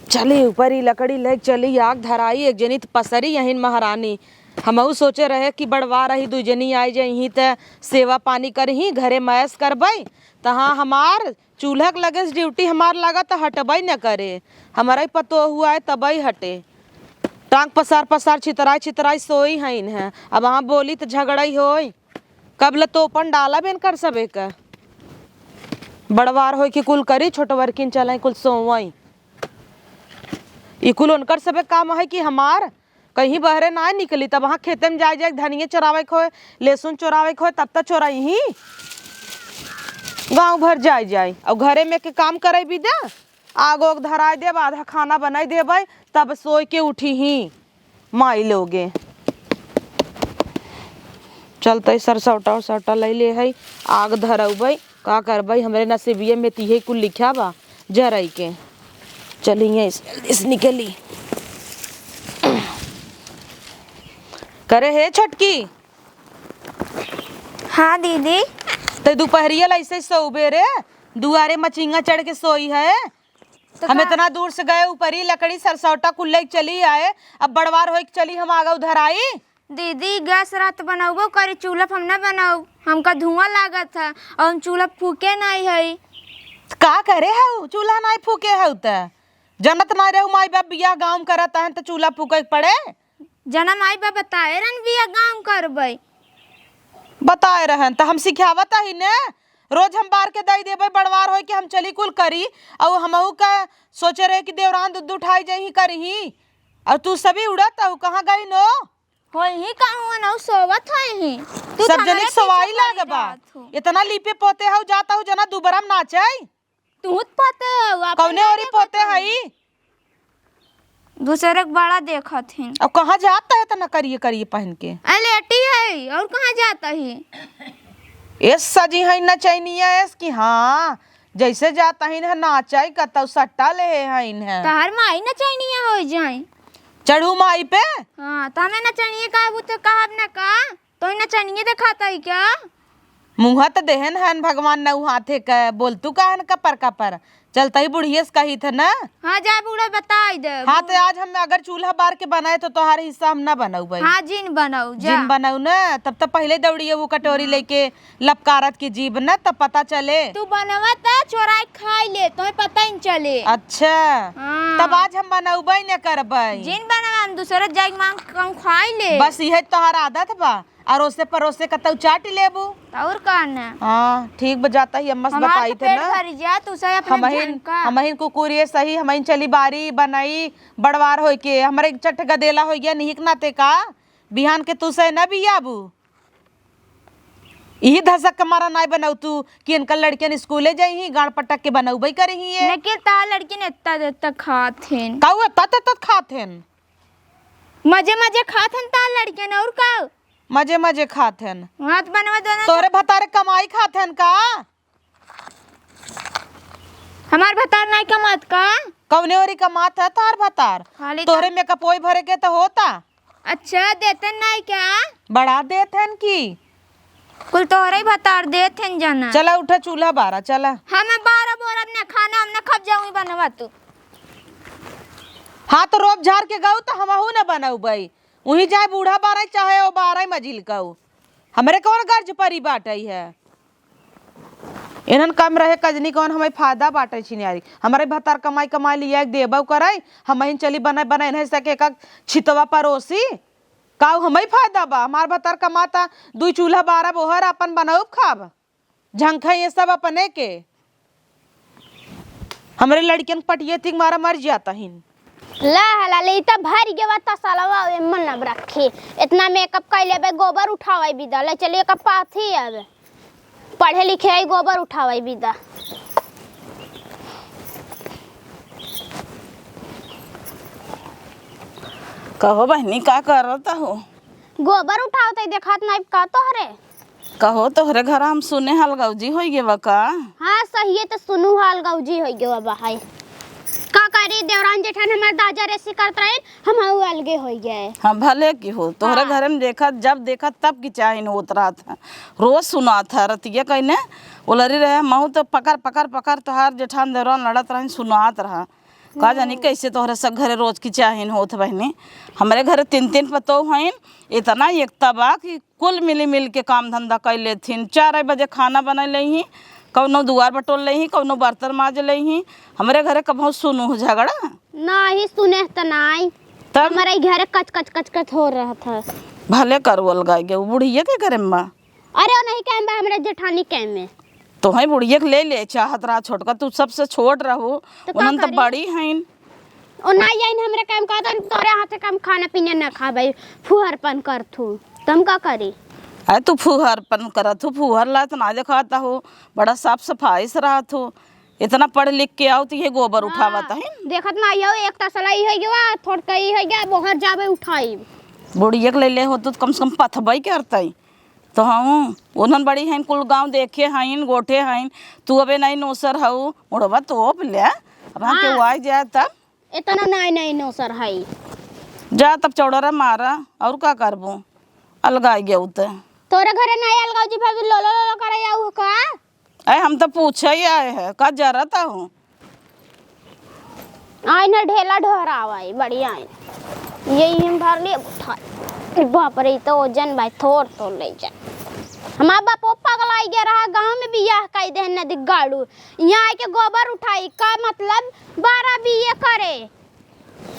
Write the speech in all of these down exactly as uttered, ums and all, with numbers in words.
चली ऊपर ई लकड़ी लेके चली, आग धराई। एक जनी त पसरी यहिन महारानी। हमहू सोचे रहे कि बड़वार रही, दुइ जनी आइ जइहीं त सेवा पानी करहीं, घरे मैस करबइ। त हाँ, हमार चूल्हा के लगे से ड्यूटी हमार लागत हटबइ न करे। हमरइ पतोहू आए तबइ हटे। टांग पसार पसार छितराइ छितराइ सोई हइन है। अब हम बोली त झगड़इ होई। कब ले तोपन डालब एनकर सबे क। बड़वार होई कि कुल करी, छोटवरकिन चलइ कुल सोवइ। ई कुल ओनकर सबे काम है कि हमार कहीं बहरे नाहीं निकली। तब वहाँ खेते में जाइ जाइ धनिये चोरावइ क होए, लहसुन चोरावइ क होए, तब त चोरइहीं। गाँव भर जाइ जाइ अउ घरे में के काम करइ बिदा। आग ओग धराइ देब, आधा खाना बनाइ देबइ, तब सोइ के उठिहीं माई लोगे। चलतइ सरसौटा उरसौटा लइ लेहइ, आग धरउबइ, का करबइ, हमरे नसीबिये में तिहे कुल लिख्या बा, जरइ के। चलिए, इस, जल्दी से निकली। करे हे छोटकी। हाँ दीदी। तइ दुपहरिया ला अइसे सोउबे रे, दुआरे मचिंगा चढ़ के सोई है। तो हम का? इतना दूर से गए, ऊपरी लकड़ी सरसौटा कुल लेके चली आए, अब बड़वार होइके चली हम आगा उधर आई। दीदी, गैस रहा त बनउबो करी, चूल्हा पे हम ना बनउब, हमका धुआं लागत है अउर हम चूल्हा फूके नाहीं हई। त का करे हउ, चूल्हा नाहीं फूके हउ त? जनत नाहीं रहू माई बाप बियाह गाँव में करत हन त चूल्हा फूके के पड़े? जना माई बाप बताए रहन बियाह गाँव में करबइ। बताए रहन त हम सिखावत ही ने, रोज हम बार के दइ देबइ, बड़वार होइके हम चली कुल करी। अउ हमहू का सोचे रहे कि देवरान दूध उठाई जइहीं करिहीं, अउ तू सभी उड़त हउ, कहाँ गइन हो? होइहीं कहूँ अनहु सोवत होइहीं। तू सब जने सोवाई लाग बा। इतना लीपे पोते हउ, जात हउ जना दुबरा में नाचइ। तू त पोते हउ, आपन कउने ओरी पोते हई? दूसरे के बड़ा देखत हिन। अब कहाँ जात है इतना करिए करिए पहन के? अ, लेटी है, अउर कहाँ जात ही? ए सजी है नचैनिया एस कि हाँ, जइसे जात हइन है नाचइ, कतउ सट्टा लेहे हइन है। तहर माई नचैनिया होइ जाइ। चढ़ू माई पे। हाँ, त हमें नचैनिया कहबू त कहब न का? तोहइ नचैनिया देखात ही का? मुँह त देहेन हन भगवान नउ हाथे क, बोलतू काहन कपर कपर। चलतही बुढ़िया से कहित है न। हाँ, जा बूढ़ा बताइ दे। हाँ, त आज हम अगर चूल्हा बार के बनाए त तोहार हिस्सा हम न बनउबइ। हाँ, जिन बनउ, जा। जिन बनउ न, तब त पहिले दौड़िए उ कटोरी लइके लपकारत की जीभ न, तब पता चले। तू बनवा त चोराइ खाइ ले, तोहइ पता ही न चले। अच्छा। हाँ। तब आज हम बनउबइ न करबइ। जिन बनवा, हम दूसरे जाइके माँग के खाइ ले। बस इहे तोहार आदत बा। अरोसे परोसे कतउ चाटि लेबू। अउर का न? हाँ, ठीक बा, जात ही अम्मा से बताइत है न। हमहिन, हमहिन कुकुरिये सही, हमहिन चली बारी बनई, बड़वार होइके, हमरे चट गदेला होइ गया, निहिक नाते का, बिहान के तू से न बियाबू। इही धसक के मारा नाई बनउतू कि इनका लड़कियन स्कूले जइहीं, गाड़ पटक के बनउबइ करिहीं ये। लेकिन ता लड़कियन एत्ता एत्ता खात हेन। काऊ एत्ता एत्ता खात हेन? मजे मजे खात हन ता लड़कियन, अउर का? मजे मजे खात हन। हाँ, त बनवा दो ना। तोहरे भतारे कमाई खात हन का? हमार भतार नाई कमात का? कउने ओरी कमात है तोहर भतार? खाली तोहरे मेकअप ओई भरे के त होता। अच्छा, देतन नाई का? बड़ा देत हन की? कुल तोहरे ही भतार देत हन जना। चला उठा चूल्हा बारा, चला। हम बारा बोरब ना खाना, हम ना खब जाऊँ बनवा तू। हाँ, त रोब झार के गऊ त हमहू ना बनउबई। उहीं जाए बूढ़ा बारइ चाहे ओ बारइ मजिल कउ, हमरे कउन गर्ज परी बाटइ है। इन्हन कम रहे कजनी कउन हमइ फायदा बाटइ छिनियारी। हमरे भतार कमाई कमाई लिया एक देबउ करइ, हमहिन चली बनइ बनइ इन्हइ सके एक छितवा परोसी। काउ हमइ फायदा बा? हमार भतार कमाता दुइ चूल्हा बारब ओहर आपन बनउब खाब। झंखा ये सब अपने के। हमरे लड़कियन के पटिये तिक मारा मर जाता हिन। ला हला ले, ई त भर गेवा तसलवा, एमन अब रखी। इतना मेकअप कइ लेबे, गोबर उठावइ बिदा। ले चलिए, कब पाथी अब। पढ़े लिखे आई, गोबर उठावइ बिदा। कहो बहिनी, का करत हो? गोबर उठावत ही, देखात नाई का तोहरे? कहो, तोहरे घर हम सुने हलगौजी होइ गेवा का? हाँ, सहिए त सुनू, हलगौजी होइ गेवा बा है। का करी, देवरान जेठान हमार दाजा रेसी करत रहे, हम अलगे होइ गए। हाँ, भले की हो, तोहरे हाँ। घर में देखत, जब देखत तब की चाहिन होत रहत है। रोज सुनात है, रतिया कइने उलरी रहे, महू तो पकड़, पकड़, पकड़ तोहार जेठान देवरान लड़त रहन, सुनात रहा। का जानी कैसे तोहरे सब घरे रोज की चाहिन होत बहिनी। हमरे घरे तीन तीन पतोह हईन, इतना एकता बा कि कुल मिली मिल के काम धंधा कर लेथिन। चार बजे खाना बना लेही, कौनो दुआर बटोर लेही, कौनो बर्तन माज लेही। हमरे घरे कबहू सुनू हो झगड़ा? नाही सुने त नाही। तब? हमारे घरे कच कच कच कच हो रहा था। भले करू अलगाई गए, उ बुढ़िया के घरे में बा। अरे, वो नहीं कैम बा, हमरे जेठानी कैम में। तो है बुढ़िया के ले ले चाहत रहा छोटका, तू सबसे छोट रहू, तो का उन्हन तो करी? बड़ी हईन। ओ ना, यही हमरे काम कहत हन, तोरे हाथ से काम खाना पीना ना खाबे, फुहरपन करथू, तो हम का करी? अरे तू फुहरपन करत हू, फुहर लायक ना देखात हू, बड़ा साफ सफाई से रहत हू। इतना पढ़ लिख के आओ तो ये गोबर हाँ, उठावत है। देखत ना यो, एक तसला ई हो गया, थोड़का ई हो गया, बोहर जाबे उठाई। बुढ़िया के ले ले हो तो कम से कम पथबई करतई। तो हम उन्हन बड़ी हईन, कुल गाँव देखे हईन, गोठे हईन, तू अबे नहीं नोसर हऊ, मुड़वा तोप ले, अब हम हाँ। केहू आइ जाए तब। इतना नाई नाई नोसर हई। जा तब चौड़रा मारा, और का करबो? अलगाई गया उते। तोरे घरे नाई अलगाऊ जी भाभी लोलो लोलो करे आऊ का? ए, हम तो पूछे ही आए हैं, का जरत हो? आई ना ढेला ढहरावा, आई बढ़िया आई। यही हम भर लिए उठाई। बाप रे, ई तो ओजन भाई थोड़ थोड़ ले जाए। हमार बापो पगलाई गया रहा, गाँव में बियाह कई देहन नदी गाड़ू। यहाँ आके गोबर उठाई, का मतलब बारह बीए करे।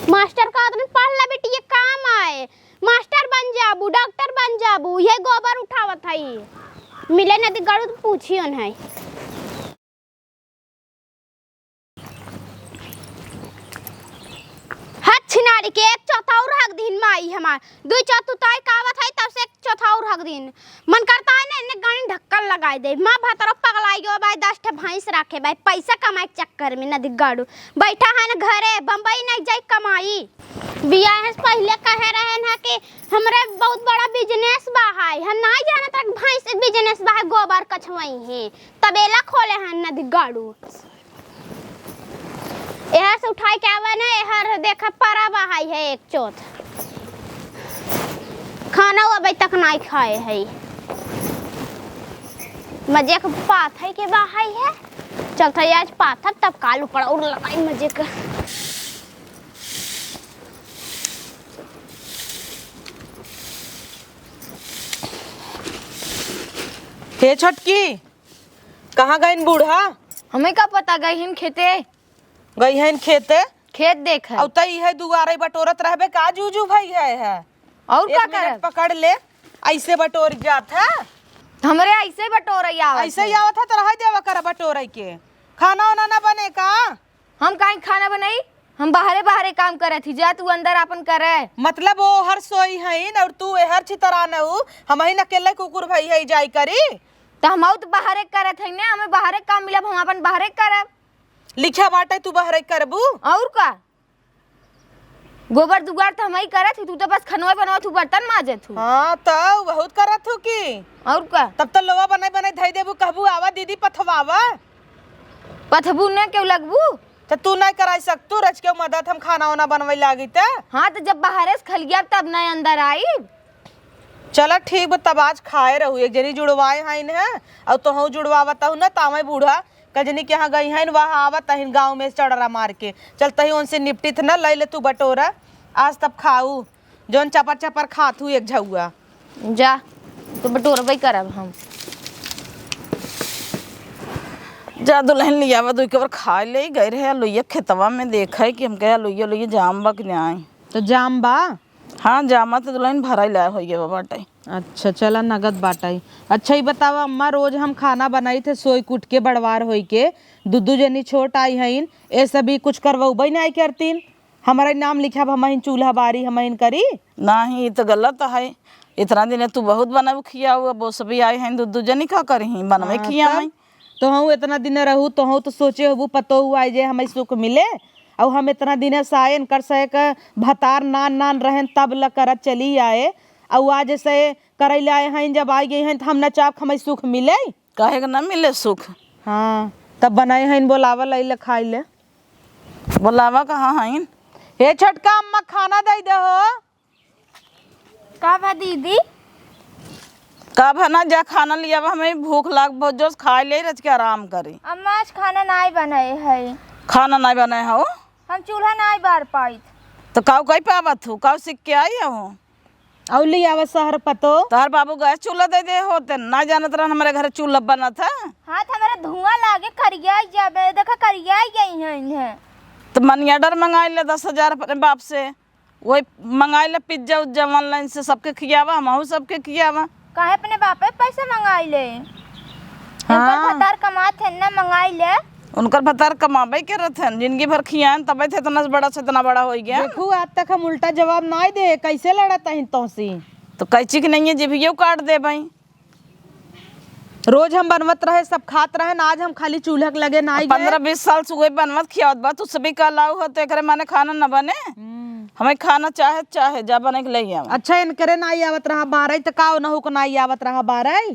मास्टर कहत रहन, "पढ़ ले बिटिया, काम आए, मास्टर बन जाबू, डॉक्टर बन जाबू, ये गोबर उठावत हई।" मिले नदी गाड़ू तो पूछियो नहीं। हद छिनारी के, एक चौथा और हक दीन माई हमार। दुई चौथा तो आवत है, तब से एक चौथा और हक दीन। मन करता है ना, इन्हें गाड़ी ढक्कन लगाई दे। माँ भतरो पगलाई गयो भाई, दस ठे भैंस रखे भाई, पैसा कमाए के चक्कर में नदी गाड़ू बैठा है ना घरे, बम्बई नहीं जाई कमाई। बियाह से पहले कहे रहे ना कि हमरे बहुत बड़ा बिजनेस बा है, हम नहीं जानत रहे भैंस बिजनेस बा है, गोबर कछवई है, तबेला खोले हैं नदी गाड़ू। एहर से उठाई के आवे ना, एहर देखा परा बहाई है एक चौथ। खाना वो अबे तक नाई खाए है। मजे के पाथई के बहाई है। चलत है आज पाथब तब काल ऊपर और लगाई मजे के। हे छोटकी, कहाँ गइन बूढ़ा? हमें का पता, गई हन खेते। गई हन खेते? खेत देखे। अउ तई है दुआरे बटोरत रहबे का जूजू भई है, है? और एक का मिनट करब? पकड़ ले, ऐसे बटोर जात है। हमरे ऐसे बटोरई आवत ऐसे ही है। आवत है तो रह देवा कर बटोरई के। खाना वाना ना बने का? हम काहे खाना बनाई? हम बाहरे बाहरे काम करत ही, जा तू अंदर आपन करे। मतलब वो हर सोई हईन और तू एहर छितरान हऊ, हमहिन अकेले कुकुर भई है जाई करी। त हमहू त बाहरे करत हई ना, हमें बाहरे काम मिलब, हम आपन बाहरे करब। लिख्या बाटे तू बाहरे करबू? और का? गोबर दुआर त हमही करत ही, तू त बस खनवा बनवा, तू बर्तन माजत हू। हाँ, त बहुत करत हू की। और का? तब त लोवा बनाई बनाई धई देबू, कहबू, "आवा दीदी पथवावा।" पथबू ने केहू लगबू? त तू नहीं कराई सकतू, रच के मदद हम खाना वाना बनवे लागी त? हाँ, त जब बाहरे से खलियाब तब नहीं अंदर आई। चला ठीक बा, तब आज खाए रहू, एक जनी जुड़वाए हईन है, और तोहू जुड़वावत हूँ ना, तावे बूढ़ा कजनी के यहाँ गई हईन, वहाँ आवत हईन गाँव में चढ़रा मार के। चलत ही उनसे निपटित न, लई ले तू बटोरा, आज तब खाऊ, जौन चपर चपर खात हू एक झउआ। जा, तो बटोरबे करब हम। जा दुल्हन लियावा, दुई के बार खाए ले गए रहे, आलूया खेतवा में देखे कि हमके आलूया, आलूया जाम बा कि नाई। तो जाम बा? हाँ, जामा तो दुल्हन भराई लाए होइए बा बाटे। अच्छा, चला नगद बाटे। अच्छा, ई बतावा अम्मा, रोज हम खाना बनाई थे, सोई के उठ के बड़वार होई के, दू दू जनी छोट आई हईन, ए सभी कुछ करवउबे नाई करतीन। हमारा नाम लिखाब, हमहिन चूल्हा बारी, हमहिन करी। नाही, ई तो गलत है। इतना दिन तू बहुत बनाऊ खियाऊ, अब वो सभी आई हईन, दू दू जनी का करी, बनवे हाँ, खियावे। तब? तोहू इतना दिन रहू, तोहू तो सोचे होबू, पतोहू आए जे हमें सुख मिले, और हम इतना दिन से आए, इनकर से एक भतार नान नान रहन, तब ल करत चली आए, और आज से करैले आए हैं, जब आ गए हैं, तो हम ना चाप हमें सुख मिले। काहे के ना मिले सुख? हाँ, तब बनाए हैं, बोलावा, लाई ले, खाई ले। बोलावा कहाँ हैं? हे छोटका, अम्मा खाना दे दे हो। का बा दीदी? का बा ना, जा खाना लियावा, हमें भूख लाग बहुत जोर से, खाए ले रच के आराम करे। अम्मा, आज खाना नाई बनाए है। खाना नाई बनाए हो? हम चूल्हा नाई बार पाइत। तो काऊ कई पावत हूँ, काऊ सीख के आई हूँ? अउ ले आवा सहर पतो। तोहर बाबू गैस चूल्हा दे दे होते, ना जानत रहन हमरे घरे चूल्हा बनत है। हाँ, तो हमारा धुआं लागे, करियाई जाबे, देखा करियाई गई हैं इन्हें। तो money order मंगाई ले दस हजार अपने बाप से, वही मंगाई ले पिज्जा उज्जा online से, सबके खियावा, हमहू सबके खियावा। काहे अपने बापे पैसा मंगाई ले? हाँ। उनकर भतार कमात है ना, मंगाई ले। उनकर भतार कमाबे करत हन, जिंदगी भर खियान, तबे थे इतना बड़ा से इतना बड़ा होइ गया। देखू, आज तक हम उल्टा जवाब नाई दे, कैसे लड़त हईन तोहसी? तो कैची के नहीं है, जिभियो काट दे भाई। रोज हम बनवत रहे, सब खात रहे ना, आज हम खाली चूल्हा के लगे नाई गए। पन्द्रह बीस साल से उहे बनवत खियावत बा, तू सभी का लाऊ हो तो एकरे माने खाना न बने? हम्म। हमें खाना चाहे, चाहे जा बने के ले आवा। अच्छा, इनकरे नाई आवत रहा बारह, तो का ओनहु को नाई आवत रहा बारह?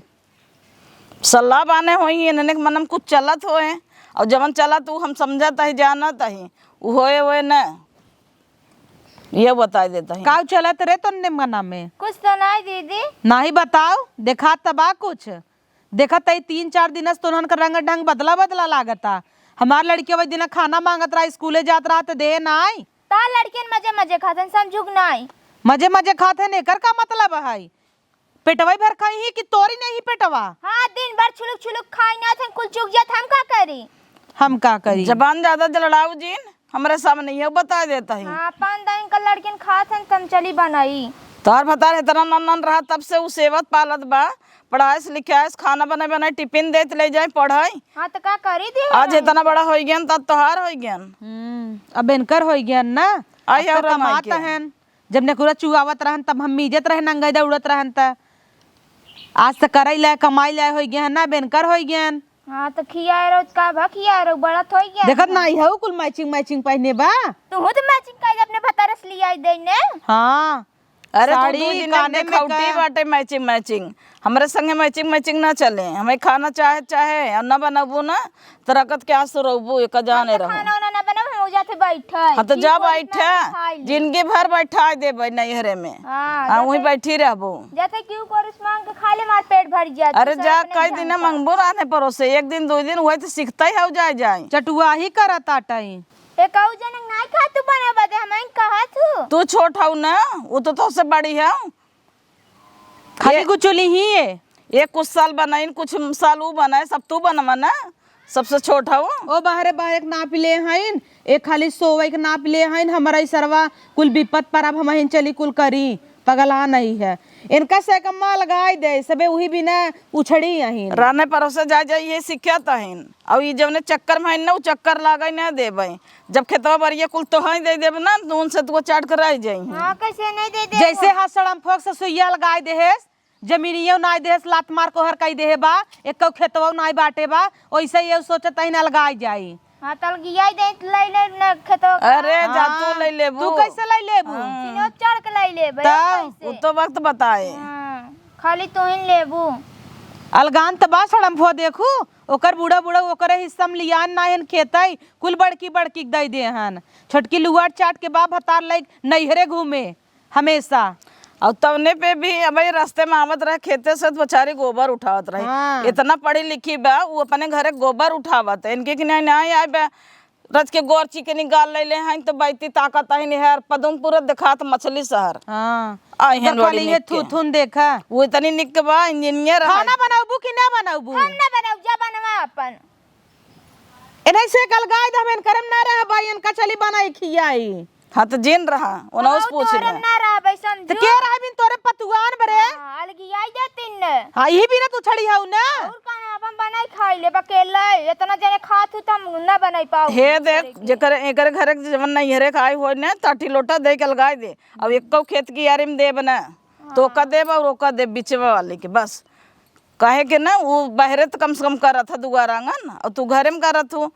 सलाह बाने होई, इन्हने के मन में कुछ चलत होए, और जवन चलत उ हम समझत ही, जानत ही, उ होए होए न, ये बताई देत ही। काउ चलत रे तोन्ने मना में? कुछ तो नाई दीदी। नाहीं बताओ, देखा त बा कुछ। देखा त ई तीन चार दिन से तोन्हन का रंग ढंग बदला बदला लागता। हमार लड़किया वही दिना खाना मांगत रहा, स्कूले जात रहा त दे नाई। तार लड़कियन मजे मजे खात हन, समझुक नाई। मजे मजे खात हन, एकर का मतलब है? पेटवा भर खाई ही कि तोरी नहीं पेटवा? हाँ, दिन भर छुलुक छुलुक खाई ना थन, कुल चुक जात, हम का करी? हम का करी? जबान ज्यादा लड़ाऊ जिन, हमरे सामने ये बता देत ही। हाँ, पान दाइन का लड़किन खात हन, तम चली बनाई। तोहर भतार इतना नन नन रहा, तब से उ सेवत पालत बा, पढ़ाइस लिखाइस, खाना बनाए बनाए टिफिन देत ले जाए पढ़ाई। हाँ, तो का करी दी आज हम? इतना बड़ा होइ गयन, तब तोहार होइ गयन। हम्म, अब इनकर होइ गयन ना, आई अब तो और माई कमात के। हन। जब नेकुरा चुआवत रहन, तब हम मीजत रहन, नंगई दौड़त रहन त। आज त करई लाए, कमाई लाए होइ गए हन ना, बेनकर होइ गए हन। हाँ, त खियाए रहो, का भा खियाए रहो, बड़ा त होइ गए देखत हन। नाई हऊ, कुल matching matching पहिने बा। तुहू त matching कइले अपने भतारे से लियाई दे ने। हाँ। अरे, तू साड़ी, दू दिन काने में देखौटी का। बाटे matching matching। हमरे संगे matching matching ना चले। हमें खाना चाहे, चाहे, और ना बनबू ना, त रकत के आस रहबू, एक जाने हम तो रहू। खाना वाना ना बनाओ, हम ओजा थे बैठे। हाँ, तो की जा करी बैठे, ना खाई ले। जिंदगी भर बैठा देबे नैहरे में। हाँ, हाँ, वहीं जैसे, बैठी रहबू। जैसे क्यों करिस मांग के खा ले, मार पेट भर जात, अरे दूसरा जा, अपने कई ध्यान दिन कर। मंगबो रहने परोसे, एक दिन, दो दिन, वही तो सीखता ही हो जाए, जाए। चटुआही करत आटई। एक आऊ जनक नाई खा तू बना बदे, हम कहा तू। तू छोट हऊ ना, वो तो तोसे बड़ी है। खाली ये गुचुली ही है। ये कुछ साल बनाइन, कुछ साल ऊ बनाए, सब तू बनवा ना, सबसे छोट हऊ। ओ बाहरे बाहरे के नाप ले हईन, एक खाली सोवई के नाप ले हईन, हमरा ई सरवा कुल विपत पर अब हमहिन चली कुल करी, पगला नहीं है। इनका से कम्मा लगाई दे, सबे उही बिना उछड़ी अहिन। राने परोसे जाए जाए ये सिखत अहिन, और ई जौने चक्कर में हईन ना, उ चक्कर लागे ना देबे। जब खेतवा बरिया कुल तोहई दे देब ना, नून से तुआ चाट के रह जाई। हाँ, कैसे नहीं दे दे जैसे वो? हाथ सड़म फोक से सुइया लगाई देहेस, जमीनियो नाई देहेस, लात मार कोहर कई देहे बा, एको खेतवा नाई बाटे बा, ओइसे ये सोचत ही ना लगाई जाई। हाँ, तल गियाई दे, ले ले न खेतवा का। अरे, जा तू हाँ, ले लेबू। तू कैसे ले लेबू? हाँ। सीने चढ़ के ले लेबे, तब? कैसे? उ तो वक्त बताए। हाँ, खाली तू ही लेबू। अलगान त बा सड़म फो देखू, ओकर बूढ़ा बूढ़ा ओकरे हिस्सा में लियान ना हन खेतई, कुल बड़की बड़की दई दे हन। छोटकी लुआर चाट के बा भतार लाइक नैहरे घूमे हमेशा। और तवने पे भी अब ये रास्ते में आवत रहे खेते से तो बेचारी गोबर उठावत रही। हाँ। इतना पढ़ी लिखी बा, वो अपने घरे गोबर उठावत है। इनके कि नहीं, नहीं आए बा, रच के गोर चिकनी गाल ले ले हैं तो बैती ताकत है नहीं है, पदमपुर देखात मछली शहर। हाँ। आई हैं तो बड़ी खाली ये निक के। थुथुन देखा। वो इतनी निक बा, इंजीनियर है। खाना बनाबू कि ना बनाबू? हम ना बनाऊ, जा बनवा अपन। इन्हें से कल गाय दे, हम इनकरे में ना रह भाई, इनका चली बनाई खियाई। हाँ, तो जिन रहा, ओनहु से पूछ ले। ना रहा भाई, समझू। तो के रहा बिन तोरे पतुआन बरे? हाँ, अलगियाई दे तीन ने। हाँ, यही बिना तू छड़ी हऊ ना। और का ना, अपन बनाई खाई ले, अकेले। इतना जने खात हूँ, तो हम ना बनाई पाऊ। हे देख, जेकर, एकर घरे के जवन नहीं हरे खाई होई ना, ताटी लोटा दे के अलगाई दे। अब एक्को खेत की यारी में देब ना, तो ओका देब और ओका देब बिचवा वाले के, बस। काहे के ना, उ बाहरे त कम से कम करत ह दुआर आंगन, और तू घरे में करत हू,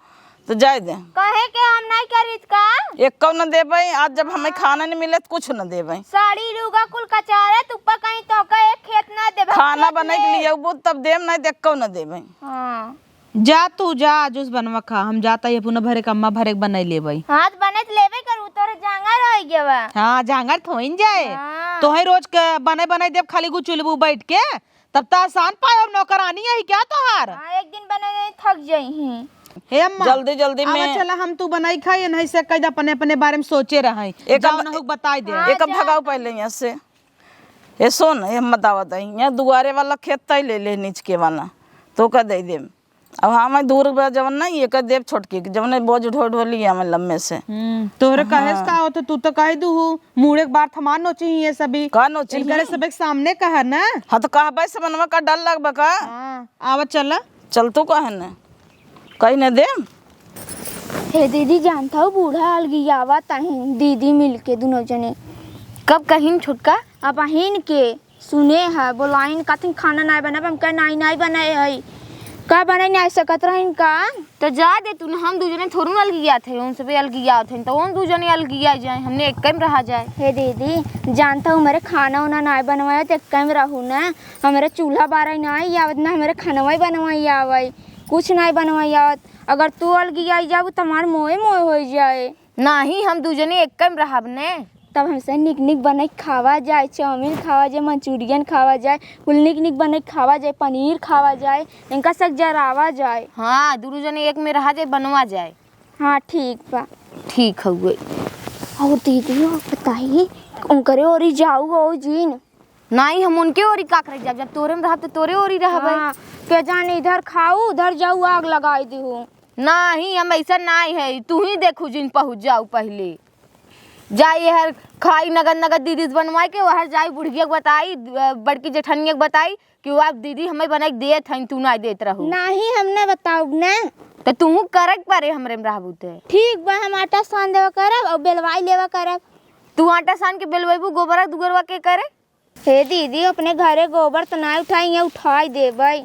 तो जाए दे। काहे के हम नहीं करीत का? एक्को न देबे, आज जब हमें हाँ। खाना नहीं मिले, तो कुछ न देबे। साड़ी लुगा कुल कचारे, तू ऊपर कहीं तो का एक खेत ना देबे, खाना खेत बने के में। लिए वो तब देम, नहीं तो एक्को न देबे। हाँ। जा तू जा, आजुस बनवा खा, हम जाता ही अपना भरे के अम्मा भरे के बनाई लेबे। हाँ, तो बने तो लेबे करू, तोरे जांगर हो गया बा। हाँ, जांगर थोइन जाए। हाँ। तोहे रोज के बने बनाई देब, खाली गुचुलबू बैठ के। तब त आसान पायब, नौकरानी यही क्या तोहार? हाँ, एक दिन बने नहीं थक जाई ही। हे अम्मा, जल्दी, जल्दी आवा में। चला, हम तू बनाई खाई, नहीं से कह दे, अपने, अपने बारे में सोचे रहई। एक जाओ अब, ना हो, बताई दे। हाँ, एक अब जा। भगाओ पहले यहाँ से। ए सुन, ए हम बतावत हई, यहाँ दुआरे वाला खेत तय ले ले, नीच के वाला, तो का दे देम। अब हम दूर बा जवन ना, ये का देब छोटकी के, जवने बोझ ढो ढो लिया हम लम्बे से। हम्म, तोहरे कहे से हाँ। का होत, तू तो कह दू हूँ, मुड़े के बार थमान नोची ही ये सभी। का नोची इनकरे ही? सबे के सामने कहा ना। हाँ, तो कहबे से मनवा का डर लगबा का? हाँ, आवा चला। चल तू कहे न, कही न देम। हे दीदी, जानत हऊ, बूढ़ा अलगियावत अहिन, दीदी मिलके दुनो जने। कब कहिन छोटका? अब अहिन के सुने है, बोलाइन, कहथिन, "खाना नाय बनाब।" हम कहे, "नाई, नाई बनाए हई।" का बनाई नाय सकत रहिन का? तो जा दे तू न, हम दू जने थोड़ू न अलगियात है, उनसे भी अलगियात है, तो उन दू जने अलगिया जाए, हमने एक में रहा जाए। हे दीदी, जानत हऊ, हमरे खाना उना नाय बनवाए, तो एक में रहू न, हमरे चूल्हा बारे नाय आवत, ना हमरे खानवा बनवाई आवे, कुछ नाय बनवाई आवत। अगर तू अलगियाई जाबू, तो हमार मोए मोए होई जाए। नाही, हम दू जने एक्के में रहब ने। तब हमसे निक निक बनई खावा जाए, चाउमीन खावा जाए, मंचूरियन खावा जाए, कुल निक निक बनई खावा जाए, पनीर खावा जाए, इनका सब जरावा जाए। हाँ, दुनू जने एक में रहा जाए, बनवा जाए। हाँ, ठीक बा। ठीक हउए। और दीदी, बताई, उनकरे ओरी जाऊ हो जिन? नाही, हम उनके ओरी का करे जाब, जब तोरे में रहब तो तोरे ओरी रहबे। हाँ, के जाने इधर खाऊ, उधर जाऊ, आग लगाई दिहू। नाही, हम ऐसा नाही है, तू ही देखू जिन पहुँच जाऊ पहले। जाई हर खाई नगद नगद दीदी से बनवाई के, वहर जाई बुढ़िया के बताई, अ, बड़की जेठनिया के बताई कि वो आप दीदी हमें बनाई के देत हईन, तू नाही देत रहू। नाही, हम ना बताउब ना। तो तू करक परे हमरे में रहबू ते। ठीक बा, हम आटा सान देवा करब और बेलवाई लेवा करब। तू आटा सान के बेलवेबू, गोबरा दुगरवा के करे? हे दीदी, अपने घरे गोबर त ना उठाई, यहाँ उठाई देबै।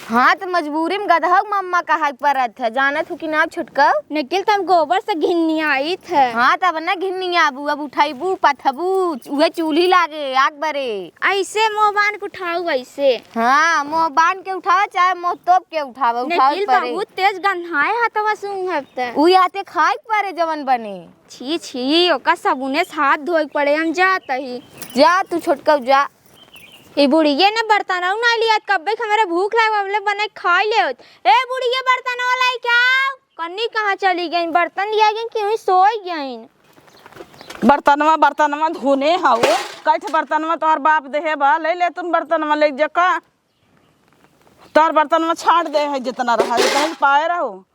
हाँ, त मजबूरी में गदहा मम्मा कहाई परत है, जानत हू कि ना छोटकऊ? निकिल त हम गोबर से घिन्नियाइत है। हाँ, तब ना घिन्नियाबू, अब उठाइबू, पथबू, उहे चूल्ही लागे, आग बरे। ऐसे मुँह बान के उठाऊ, ऐसे। हाँ, मुँह बान के उठावा, चाहे मुँह तोप के उठावा, उठावे निकिल परे। बहुत तेज गंधाए हथवा सूंघत। उही हाथे खाए परे जवन बने। छी, छी, ओका साबुने से हाथ धोए के पड़े, हम जात ही। जा, तू छोटकऊ जा। ई बुढ़िये न बर्तनऊ ना लियात, कब्बे के हमरे भूख लागल, अबले बनाई खाई लेत। ए बुढ़िये, बर्तनवा लाई के आओ। कन्नी कहाँ चली गईन? बर्तन लिया गईन कि वहीं सोई गईन? बर्तनवा, बर्तनवा धोने हऊ, कैठ बर्तनवा तोहर बाप देहे बा, ले ले तुम बर्तनवा ले जका। तोहर बर्तनवा छाँट दे है, जितना रहा, जितना पाए रहो।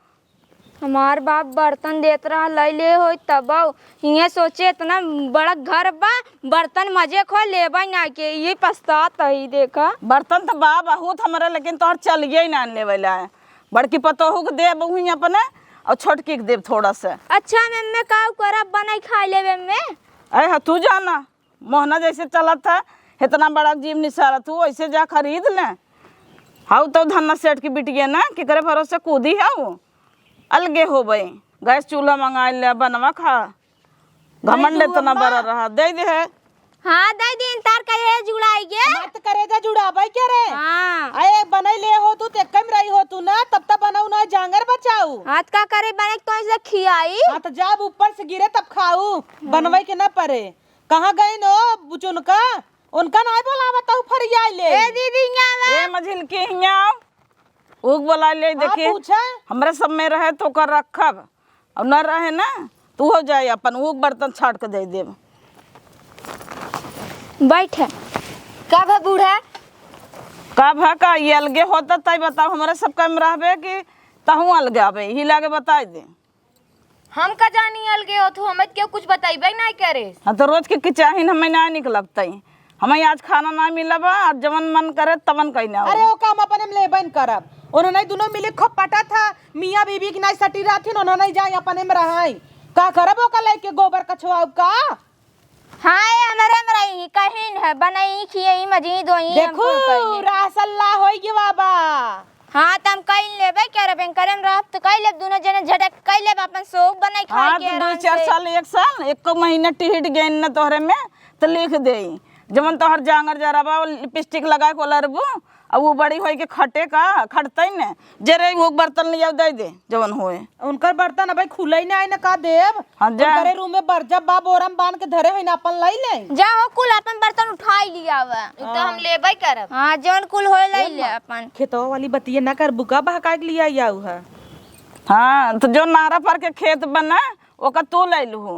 हमार बाप बर्तन देत रहा, लई ले होई तबऊ। हियाँ सोचे इतना बड़ा घर बा, बर्तन मजे खो लेबई ना के, ये पछतात हई, देखा। बर्तन त बा बहुत हमरे, लेकिन तोहर चलिए ही ना लेवे ला। बड़की पतोहू के देब उहीं अपने, और छोटकी के देब थोड़ा सा। अच्छा, मम्मी का करब, बनाई खाई लेबे में। अरे हाँ, तू जाना। मोहना जैसे चलत है, इतना बड़ा जीव निसारत हूँ, वैसे जा खरीद ले। हाउ तो धन्ना सेठ की बिटिया ना, केकरे भरोसे कूदी हऊ, अलगे होबे। गैस चूल्हा मंगाई ले, बनवा खा। घमंड इतना बड़ा रहा, दे दे है। हाँ, दे दिन तार कहे जुड़ाई गे। मत करेजा जुड़ाबे के रे। हाँ। अरे बनई ले हो तू, ते कम रही हो तू ना, तब तक बनाऊ ना जांगर बचाऊ। हाथ का करे बने तो ऐसे खियाई। हाँ, तो जब ऊपर से गिरे तब खाऊ, बनवे के ना परे। कहाँ गइन ओ बुचुनका? उनका नाहीं बोलावत हऊ फरियाई ले। ए दीदी, हियाँ आवा। ए मझिलकी, हियाँ आव। ऊक बोलाइ ले, हाँ, देखी, पूछा। हमरा सब में रहे तो ओकर रखब, और न रहे ना, तू हो जाए अपन, ऊक बर्तन छाट के दे देब। बैठ। का भा बूढ़ा? का भा का, ये अलगे होता तई बताओ, हमरा सब का में रहबे कि तहूँ अलगे आबे, ही लागे बताई दे। हम का जानी अलगे होत हो, हमें केहू कुछ बतइबे नाहीं करे। हाँ, तो रोज के किचाहिन हमें ना निक लगतई। हमें आज खाना ना मिला बा, आज जवन मन करे तवन कइना हो। अरे, ओका हम अपने में लेबे न करब। उन्होंने दुनो मिली खूब पटा था, मियाँ बीबी की नाई सटी रहथिन, उन्होंने जाए अपने में रहाई। का करब ओका लेके गोबर कछवाउब का? हाँ, ए हमरे में रही, कहिन है, बनई, खियई, मजी, दोई, हम देखू, कुल कइले। रासल्ला होई गे बाबा। हाँ, त हम कइल लेबे, क्या रे, बेंकरे में रहब, त कइल लेब, दुनो जने झटक कइल लेब, अपन सोख बनई खाए हाँ, के तो दो आराम चार से। साल, एक साल, एको महीना टिहिट गइन न तोहरे में, त लिख देई। जवन तोहर जांगर जरा बा, वो लिपस्टिक लगा के ओलरबू, अब वो बड़ी होई के खटे का, खटतई न, जे रही वो बर्तन लियाव दे दे, जवन होए। उनकर बर्तन अबे खुलई ना, आई न का देब? हाँ, जा। उनकरे रूम में बरजब बा, बोरा में बांध के धरे हई ना, अपन लई ले। जा हो, कुल अपन बर्तन उठाई लियावा। ई तो हम लेबे करब। हाँ, जौन कुल होए लई ले अपन। खेतवा वाली बतिये ना करबू का, बहकाए के लियाई आऊ है। हाँ, तो जो नारा पर के खेत बना, ओका तू ले लूहू,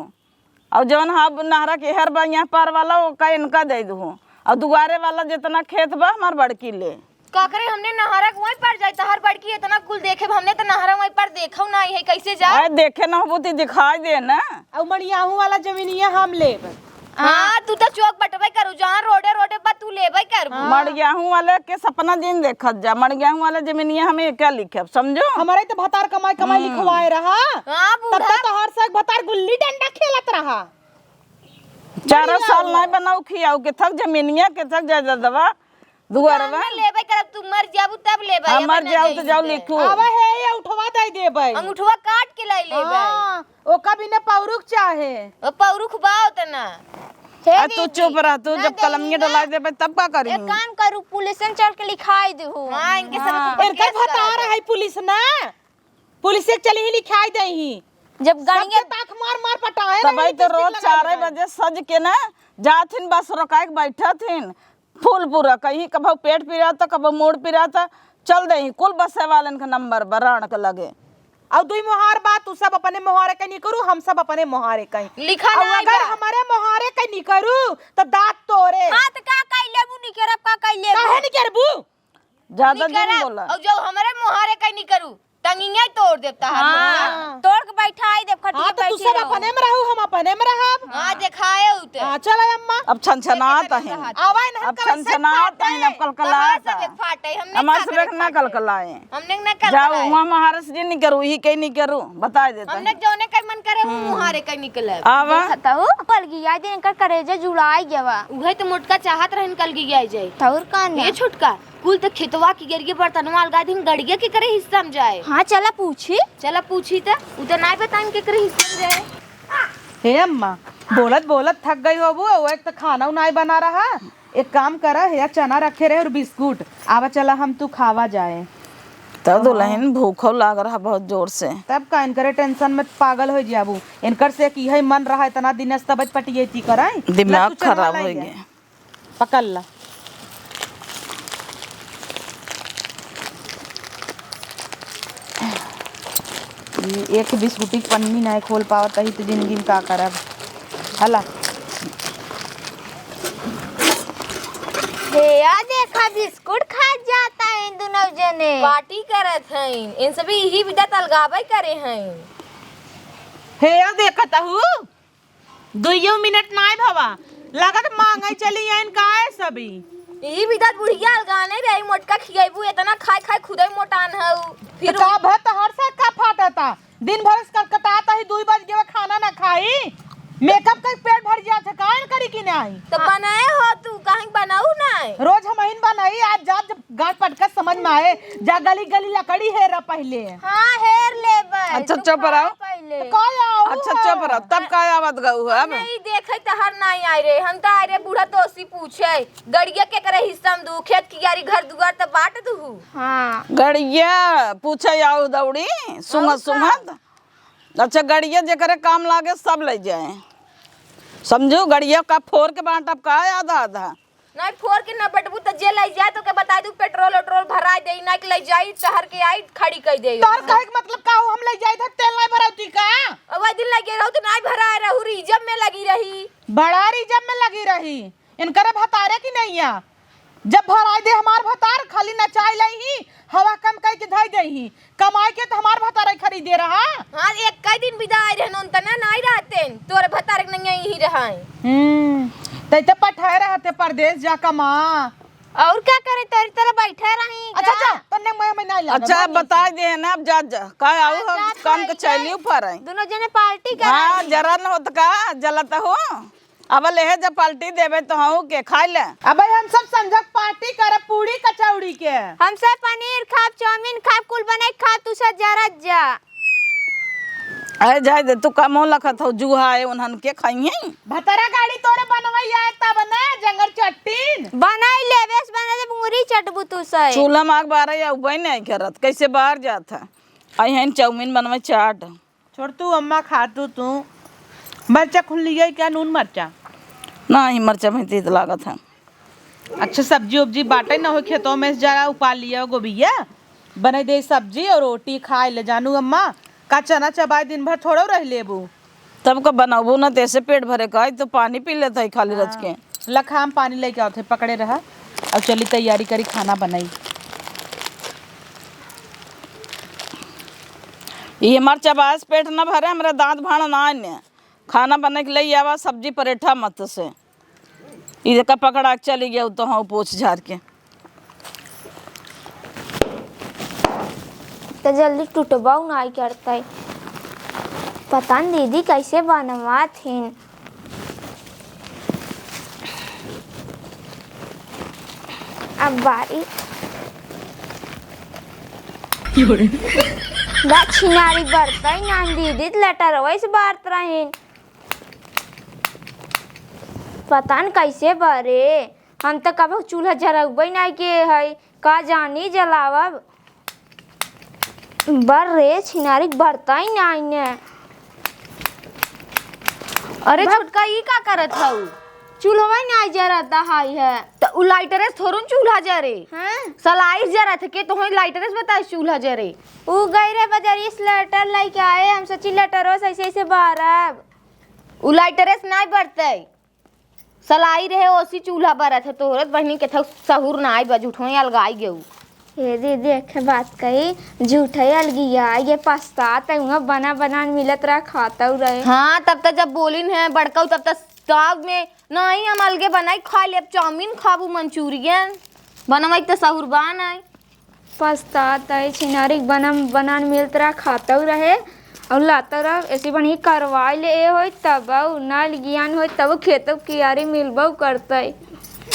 और जौन हम नहरा के हर बा यहाँ पर वाला, ओका इनका दे दूहू, और दुआरे वाला जितना खेत बा, हमार बड़की ले। का करे, हमने नहरा के वहीं पर जाई, तहार बड़की इतना कुल देखे, हमने तो नहरा वहीं पर देखो ना है, कैसे जा? अरे, देखे ना होबू, ती दिखाई दे ना। और मड़ियाहू वाला जमीनिया हम लेब। हाँ, तू तो चौक बटबे करू, जहाँ रोडे रोडे पर तू लेबे करबू। हाँ। मड़ियाहू वाले के सपना जिन देखत जा, मड़ियाहू वाला जमीनिया हमें क्या लिखब, समझो? हमारे तो भतार कमाई कमाई हम्म। लिखवाए रहा। हाँ, तब बूढ़ा। तो तोहर से भतार गुल्ली डंडा खेलत रहा। चारों बढ़िया साल हुआ। नहीं बनाऊ खियाऊ के थक जमीनिया के थक जायदादवा दुआरवा। हम लेबे करब, तू मर जाबू तब लेबे, हाँ, अबे मर ना जाऊ तो जाई जाऊ ते। लिखू। आवा है, ये उठवा दे देबे। अंगूठवा काट के लाई लेबे। हाँ, ओका बिना पौरुख चाहे। ओ पौरुख बा उतना। हे आ, तू दीदी, चुप रह, तू ना जब कलमिया देंगे डलाई ना। देबे तब का करी? एक काम करू, पुलिस में चल के लिखाई देहू। हाँ, इनके सब हाँ। ऊपर इनकर केस करा भतार दे। है पुलिस ना, पुलिस से चली ही लिखाई दे ही। जब सबके गणिया ताक मार मार पटाए तबई रही तो तो रोज सीट लगा चार दे। बजे सज के ना जात हिन, बस रोकाए के बैठत हिन। फूल पूरा कहीं कभो पेट पिराता, कभो मूड़ पिराता, चल दे ही। कुल बसे वालन का नंबर बराण के लगे। और दुई मोहार बात, तू सब अपने मोहारे कहीं नहीं करू, हम सब अपने मोहारे कहीं। लिखा और ना अगर आइबा। हमारे मोहारे कहीं नहीं करू, तो दांत तोरे। हाँ, तो का कह लेबू, नहीं करब, का कह लेबू? काहे नहीं करबू? ज्यादा नहीं दिन करब। बोला। और जो हमारे मोहारे कहीं नहीं करू, टंगिया ही तोड़ देब तहार हाँ, मुंह। तोड़ के बैठाई देब, खटिया हाँ, तो तू बैठी सब रहो। अपने में रहू, हम अपने में रहब। हाँ, देखाए उते। हाँ, चल अम्मा। अब छनछनात देखे हैं। तनी आवा इन्हन अब कल से छनछनात फाटे। हैं, अब कलकलात तहार सब हैं। फाटे, हमने हमार का सब करे एक ना फाटे? कलकलाए। हमने ना जाओ, कलकलाए। वहाँ महाराज जी नहीं करू, ही कहीं नहीं करू, बताए देता हमने है। जौने कहीं मन करे, वो हम्म। मुहारे कहीं निकले। आवा। देखता हूँ, कलगिया दिन कर करेजा जुड़ाई गवा। उहे तो मोटका चाहत रहन कलगिया जाए। तौर का ना? ये छोटका, कुल तो खेतवा की गरिये बर्तनवा अलगा दिन गड़िया के करे हिस्सा में जाए। हाँ, चला पूछी। चला पूछी त, उ त नाय बताइन के करे हिस्सा में जाए। हे अम्मा, बोलत बोलत थक गई होबू, वो एक तो खाना उ नाय बना रहा। एक काम करा, हे चना रखे रहे और बिस्कुट, आवा चला हम तू खावा जाए। तब दुल्हन भूखो लाग रहा बहुत जोर से। तब का इनकरे टेंशन में पागल हो जाबू। इनकर से कि है मन रहा इतना दिन से तबत पटियेती कराई। दिमाग खराब हो गया। पकड़ ला। ई एक बिस्कुटी के पन्नी नाय खोल पावत ही तो जिंदगी में का करब? हला। हे, आ देखा, बिस्कुट खात जाता है इन दोनों जने। पार्टी करत हैं, इन सभी यही विदा तलगावे करे हैं। हे, आ देखत हूँ, दुइयो मिनट नाय भवा, लागत मांगे चली आइन का है सभी। ई बिदत बुढ़िया अलगाने रे, मोटका खियाइबू, इतना खाए खाए खुदे मोटान हऊ। फिर तो का भत हर से का फाटता? दिन भर से कटकटात ही, दुई बज गए खाना ना खाई, मेकअप कर पेट भर जात है, काहे न करी कि नाही? तो बनाए हो तू, काहे बनाऊ नाही? रोज हम ही न बनाई, आज जाब जब गांठ पटका समझ में आए, जा गली गली लकड़ी हेरा पहिले। हाँ, हेर लेबै। अच्छा, तू चुप रहो। पहिले। तो का आओ अच्छा, है? चुप रहो। तब का आवत गऊ है अब? हमने ई देखे त हर नाई आए रे। हम त आए रे बूढ़ा तोसी पूछे। गड़िया के करे हिस्सा में दू, खेत कियारी घर दुआर त बांट दू। हाँ। गड़िया पूछे आओ दौड़ी, सुंघत और का? सुंघत। अच्छा, गड़िया जेकरे काम लागे सब ले जाए। समझू, गड़िया का फोर के बांटब का आधा आधा? नहीं, फोर के ना बटबू त जे लइ जाए तो के बताइ दू, पेट्रोल ओट्रोल भराइ देइ, नहीं के लइ जाई, शहर के आई, खड़ी कइ देइ। तोहर कहे के मतलब का हो, हम लइ जाई त तेल नहीं भराउती का? अब वही दिन लगे रहू तो नहीं भराए रहू, रिजर्व में लगी रही। बड़ा रिजर्व में लगी रही, इनकरे भतारे की नहीं आ। जब भराइ दे हमार भतार, खाली नचाइ लइ ही, हवा कम कइ के धइ दइ ही। कमाई के त हमार भतारे खरीदे रहा। हाँ, एक कई दिन बिदा आए रहन, उन तना नाई रहते, तोरे भतारे के नैया यही रहा। हम्म, तै त पठाए रहते परदेस जा कमा। और का करे, तोरी तरह बैठे रही अच्छा, का? जा, तन्ने मैं, मैं नाई लागा, अच्छा, बात बताइ दे ना, अब जा, जा। का आऊ हाँ, हम जात काम के हई, चैली जा। उफार आई। दोनों जने पार्टी हाँ, कराई। जरा न होत का, जलत हो। अब लेहे जब पार्टी देबे तो हूँ के खाइ ले। अबे हम सब संझक पार्टी करब पूड़ी कचौड़ी के। हम सब पनीर खाब, चाउमीन खाब, कुल बनाई खाब, तू सब जरत जा। अरे जाए दे, तू कमो लखत हो, जुहा है, उन्हन के खाइए। भतरा गाड़ी तोरे बनवाई आए तब ना, जंगर चट्टीन। बनाई लेबे, बना दे, मुरी चटबू तू सै। चूल्हा में आग बारह या उबई नहीं करत, कैसे बाहर जात है? आई हैं चाउमीन बनवाई, चाट। छोड़ तू, अम्मा खा तू, तू। मरचा खुल लिया क्या, नून मरचा? नाही, मरचा में तीत लागत है। अच्छा, सब्जी उब्जी बाटे न हो खेतों में से, जरा उपाल लिया गोबिया। बनाई दे सब्जी और रोटी खाए ले जानू अम्मा। का चना चबाए दिन भर थोड़ो रह लेबू। तब का बनाबू ना, तैसे पेट भरे का, तो पानी पी लेता है खाली रच के। हाँ। लखा हम पानी लेके आवत है, पकड़े रहा। अब चली तैयारी करी, खाना बनाई। ये हमार चबास पेट ना भरे, हमरा दांत भाड़ ना आने। खाना बना के ले आवा, सब्जी परेठा मत से। ई देखा पकड़ा के चली गया तो हाँ पोछ झाड़ के। तो जल्दी टूटबाऊ नाई करता है। पता न दीदी कैसे बनवात हिन। अब बारी। दा छिनारी बरतई ना दीदी, लटरवै से बारत रहिन। पता न कैसे बरे, हम त कबो चूल्हा जरउबे नाई किए हई, का जानी जलावब। बर रे, छिनारी के बरतई नाई ने। अरे भग- छोटका, ई का करत हऊ? चूल्हा नाई जरत हई है। त उ लाइटरे से थोड़ुन चूल्हा जरे। हाँ? सलाई से जरत है, के तोहई लाइटरे से बताए चूल्हा जरे? उ गई रे बजरिया से लाइटर लेके आए, हम सोची लाइटरो से ऐसे ऐसे बारब। उ लाइटरे से नाई बरतई। सलाई रहे ओसी चूल्हा बरत है, तोहरे त बहिनी के थौ सहूर नाई बा, झूठो ही अलगाई गेऊ। हे दीदी, एक बात कही, झूठे अलगिया, ये पछतात है, उहाँ बना बना मिलत रहा, खातऊ रहे। हाँ, तब त जब बोलिन है बड़कऊ, तब त ताव में, "नहीं, हम अलगे बनाई खा लेब, चाउमीन खाबू, मंचूरियन, बनवाई त सहूर बा नाई।" पछतात है, छिनारी के बनम, बनान मिलत रहा, खातऊ रहे, और लातऊ रहा, ऐसी बनी करवाई ले, ए होई तबऊ, ना अलगियान होई तबऊ, खेतऊ कियारी मिलबऊ करतई।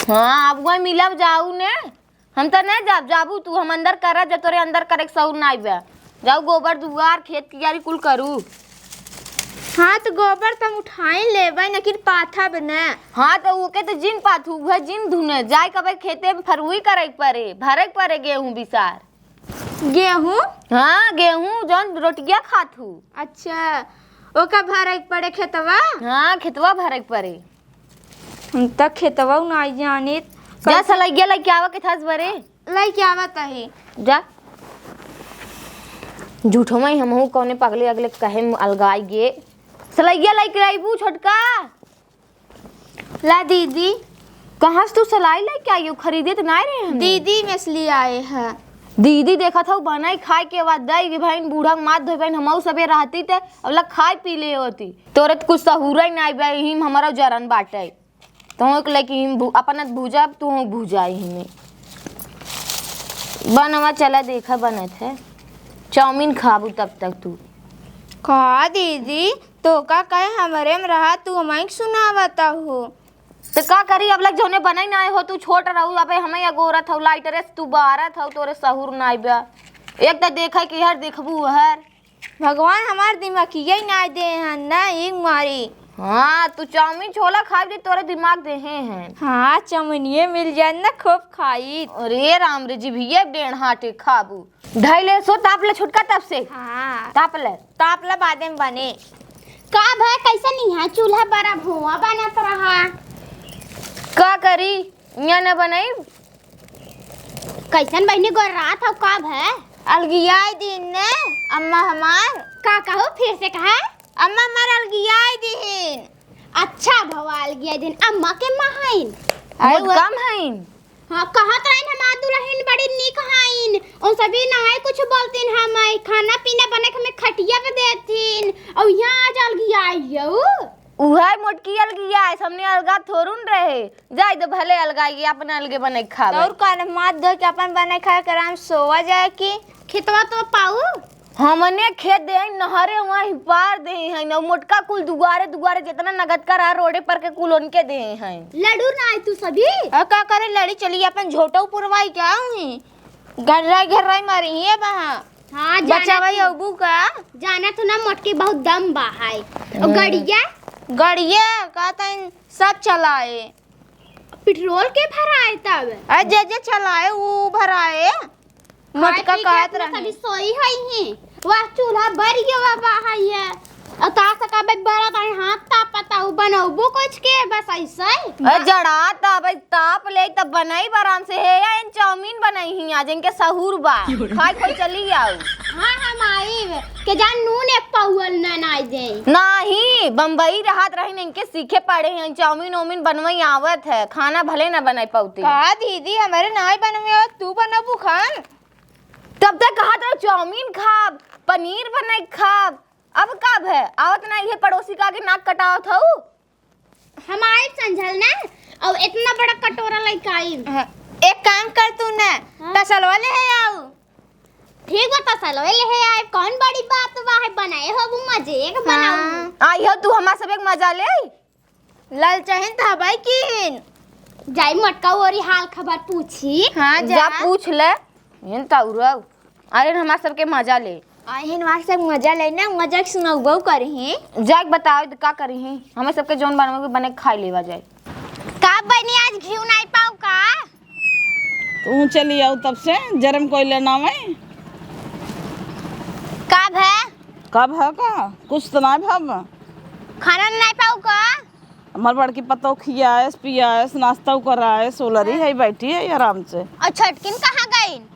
हाँ, अब वही मिलब जाऊ ने। हम त नहीं जाब, जाबू तू, हम अंदर करा, जब तोरे अंदर करे के सहूर नाई बा। जाऊ गोबर दुआर, खेत कियारी कुल करू। हाँ, त गोबर त हम उठाई लेबै, लेकिन पाथब न। हाँ, त ओके त जिन पाथू, उहे जिन धुने। जाए कबे खेते में फरुई करे के परे, भरे के परे गेहूं बिसार। गेहूं? हाँ, गेहूं, जौन रोटिया खात हू। अच्छा, ओका भरे के परे खेतवा? हाँ, खेतवा भरे के परे। हम त खेतवा नाई जानित। जा कैसे? सलैया लइके आवा के थास बरे। लइके आवत ही। जा। झूठो में हमहू कौने पगले अगले कहे में अलगाई गे। सलैया लइके अइबू छोटका। ला दीदी। कहाँ से तू सलाई लइके आई हो? खरीदे त नाई रहे हम। दीदी में से ले आए हैं। दीदी देखत हऊ बनाई खाए के बाद दई के बहिन बूढ़ा के मात धोए बहिन हमहू सबे रहती ते अब लग खाए पी ले होती। तोरे त कुछ सहूरे नाई बा, यही में हमारा जरन बाटे। तोहूँ के लेके हिम भू-, अपना भूजा, तोहूँ भूजा हिमे। बनवा चला देखा बनत है। चाउमीन खाबू तब तक तू। का दीदी, तो का कहे हमरे में रहा, तू हमई के सुनावत हो। तो का करी, अब लग जौने बनई ना हो, तू छोट रहू, अबे हमई अगोरत हो, लाइटरे से तू बारत हो, तोरे सहूर नाई बा। एक तो देखे कि हर देखबू हर। भगवान हमार दिमागिया ही नाई दे हैं ना, एक मारी। हाँ, तू चाउमीन छोला खाई दे, तोरे दिमाग देहे हैं। हाँ, चाउमीनिये मिल जाए ना, खूब खाई। अरे राम रे, जिभिये डेढ़ हाथे खाबू। धइले सो, ताप ले छुटका तब से। हाँ। ताप ले। ताप ले, बादे में बने। का भाई, कैसे नहीं है चूल्हा बड़ा भुआ बनत रहा? का करी, यहाँ न बनाई। कैसन बहिनी गोर्रात हौ का भै? अलगियाई दिन ने अम्मा हमार। का कहू फिर से कहा? अम्मा हमार अलगियाई दिन। अच्छा भवा अलगियाई दिन अम्मा के माँ हईन। अरे बहुत वो कम हईन। हाँ, कहत रहीन हमार दुलहिन बड़ी नीक हईन। उन सभी नाय कुछ बोलतीन, हम खाना पीना बने के हमें खटिया पे देतीन। और यहाँ आज अलगियाई हौ। उहै मोटकी अलगियाई, हमने अलगा थोरुन रहे। जाए दे, भले अलगाई, अपने अलगे बने के खावे। और का, माथ धो के अपन बने खाए के आराम सोवा जाए की। खेतवा तो पाऊ। हमने खेत दे नहरे वहीं पार दे हैं, न मोटका कुल दुआरे दुआरे जितना नगद का रहा रोडे पर के कुल उनके दे हैं। लड़ू ना आई तू सभी। और का करे लड़ी, चली अपन झोटो पुरवाई क्या हुई। घर्राई घर्राई मारी है बहा। हाँ, जाना बचावा तू। अबू का। जाना तू ना मोटकी बहुत दम बा है। और हम्म। गड़िया? गड़िया का तन सब चलाए। पेट्रोल के भराए तब? अरे जे जे चलाए ऊ भराए। मोटका खाए पी के कहत अपना रहे। सभी सोई हई ही। वाह, चूल्हा बर गया बा है ये। और ता सका बे बड़ा ताई हाथ तापता, ऊ बनौबो कुछ के बस ऐसे ही। अरे जड़ा ताप, ताप ले तब बनाई आराम से। हे या इन चाउमीन बनाई ही आज, इनके सहूर बा। खाई खोई चली आऊ। हाँ, हम आइब। के जान नून एक पउआ न नाई दे। नाही, बम्बई रहत रही, इनके सीखे पड़े हैं, चाउमीन ओमीन बनवई आवत है, खाना भले न बनाई पउती। का दीदी, हमरे नाई बनवे आवत, तू बनबू खान? तब तक कहत रहो चाउमीन खाब, पनीर बनाई खाब, अब का भे? आवत ना, इहे पड़ोसी का आगे नाक कटावत हऊ। हम आइब संझल ना, अब इतना बड़ा कटोरा लेके आइब। हाँ, एक काम कर तू ना, हाँ। तसलवा ले है आऊ। ठीक बा, तसलवा ले है आइब, कौन बड़ी बात बा, है बनाए हो, वो मजे के बनाऊ। हाँ। आई हो तू हमार सब एक मजा ले। ललचहिन त हबै किन। जाई मोटका ओरी हाल खबर पूछी। हाँ, जा। जा पूछ ले। हिन तउरव। अरे हमार सबके मजा ले। आ हिन हमार सब मजा ले ना, मजा के सुनउबो करही। जाके बताओ त का करही? हमें सबके जौन बनवे के बने खाई लेवा जाए। का बनी आज घिउ नाई पाऊ का? तू चली आऊ तब से जरम कोई लेना में। का भे? का भे का? कुछ तो ना भे। खाना नाई पाऊ का? हमार बड़की पतोह खियाएस, पियाएस, नाश्ता कराएस, सोलरी है, बैठी है आराम से। और छोटकिन कहाँ गईन?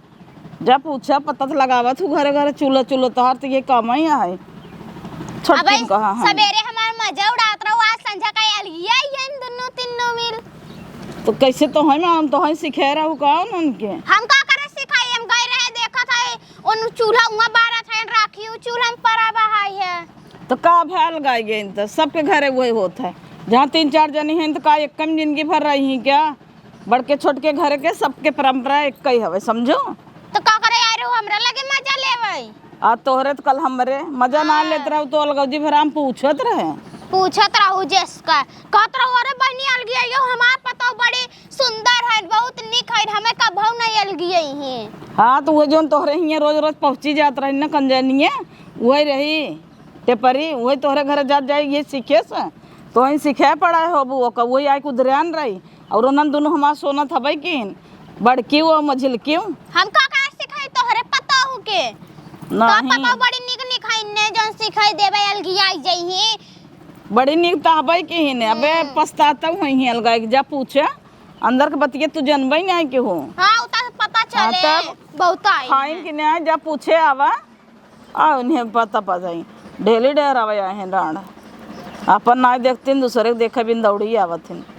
जा पूछा, पता तो लगावत हूँ घरे घरे, चूल्हा चूल्हा तोहार तो ये काम ही है। छोटकिन अबे कहाँ है? सबेरे हमार मजा उड़ात रहो, आज संझा का अलगिया ही है इन दुनों तीनों मिल। तो कैसे तो है, हम तो है सिखे रहू का उनके? हम का करे सिखाई, हम गए रहे देखत है, उन चूल्हा उहाँ बारत है, राखी उ चूल्हा में परा बहाई है। तो का भे अलगाई गई, तो सबके घरे वही होत है। जहाँ तीन चार जनी हैं, तो का एक कम जिंदगी भर रही हैं क्या? बड़के छोटके घर के सबके परंपरा एक ही हवे, समझो। तो का करे यार, वो हमरा लगे मजा लेवे। आ तोहरे तो कल हमरे मजा ना हाँ। लेत रहू, तो अलगौजी भरा हम पूछत रहे। पूछत रहू जेसका, कहत रहू, "अरे बहनी अलगी आइयो, हमार पतोह बड़ी सुंदर है, बहुत निक है, हमें कभऊ नहीं अलगी आई है।" हाँ, तो वो जौन तोहरे हियाँ रोज रोज पहुँची जात रही ना कंजनिया, वही रही। टेपरी, वही तोहरे घरे जात जाई, ये सीखे से। तो वहीं सीखे पड़ा है होबू, ओकर वही आइके उधरियान रही। और उन्हन दुनों हमार सोनत हबै किन, बड़की वो मझिलकी। हम का का सिखाई तोहरे पतोहू के? तो नहीं। पतोह बड़ी निक निक है, इन्ने जौन सिखाई देबे, अलगियाई जइही। बड़ी निक तो हबै किन, अबे हम्म। पछताता हुई अलगाई के, जा पूछे, अंदर के बतिया तू जनबै नहीं के हो। हाँ, उता से पता हाँ, चले, तब बहुत आई खाइन हैं। कि नहीं, जा पूछे आवा। आ, उन्हें पता पा जाई। डेली डेरावे आए हैं डांड। अपन नाई देखतीन, दूसरे के देखे बिन दौड़ी आवत हैं।